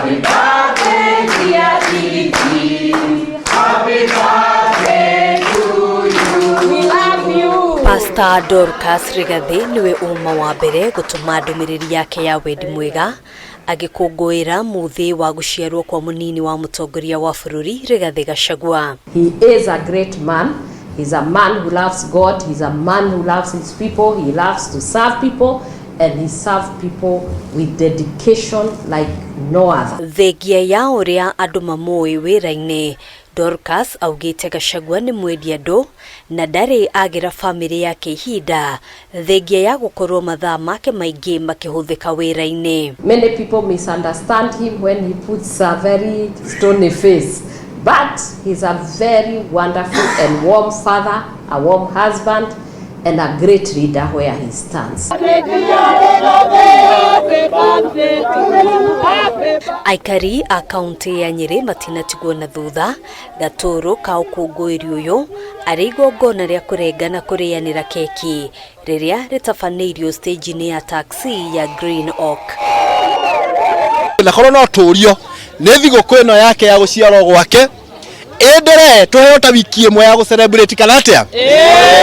Happy birthday, dear Gigi. Happy birthday to you. We love you. Pastor Dorcas Rigathi niwe uma wa mbere gũtũma ndũmĩrĩri yake ya wendi mwega agĩkũngũĩra mũthĩ wa gũciarwo kwa mũnini wa mũtongoria wa bũrũri Rigathi Gachagua. He is a great man. He's a man who loves God. He's a man who loves his people. He loves to serve people and he serves people with dedication like no other. Thengia ya ũrĩa andũ mamũĩ wĩra-inĩ, Dorcas augĩte Gachagua nĩ mwendi andũ na ndarĩ agĩra bamĩrĩ yake ihinda thengia ya gũkorwo mathaa make maingĩ makĩhũthĩka wĩra-inĩ. Many people misunderstand him when he puts a very stony face. But he's a very wonderful and warm father, a warm husband, and a great leader where he stands. Aikari a kaunti ya Nyeri matinatigwo na thutha gatũrũ ka ũkũngũĩri ũyũ arĩ igongona rĩa kũrenga na kũrĩanĩra keki rĩrĩa rĩtabanĩirio stage-inĩ ya taxi ya Green Oak. Na korwo no tũrio nĩ thigũkũ ĩno yake ya gũciarwo gwake ĩenderee tũheo ta wiki ĩmwe ya gũ celebrate kana atĩa.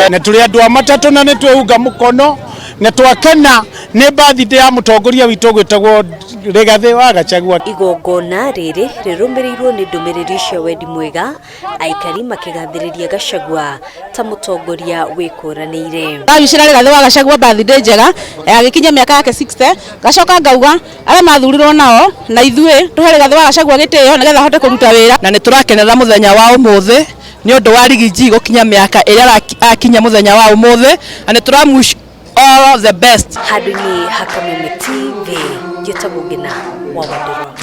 Na tũrĩ andũ a matatũ na nĩ twehunga mũkono na twakena nĩ birthday ya mũtongoria witũ gwĩtagwo Rigathĩ wa Gachagua. Igongona rĩrĩ rĩrũmĩrĩirwo nĩ ndũmĩrĩri cia wendi mwega aikari makĩgathĩrĩria Gachagua ta mũtongoria wĩkũranĩire. Ndawicĩra Rigathĩ wa Gachagua birthday njega agĩkinyia mĩaka yake 60. Gacoka ngauga arĩa mathurirwo nao na ithuĩ tũhe Rigathĩ wa Gachagua gĩtĩo nĩgetha ahote kũruta wĩra. Na nĩ tũrakenera mũthenya wa ũmũthĩ nĩ ũndũ wa Riggy G gũkinya mĩaka ĩrĩa akinya mũthenya wa ũmũthĩ, na nĩ tũramwish all the best. Handũ-inĩ ha Kameme TV, njĩtagwo Ngina wa Wandirwa.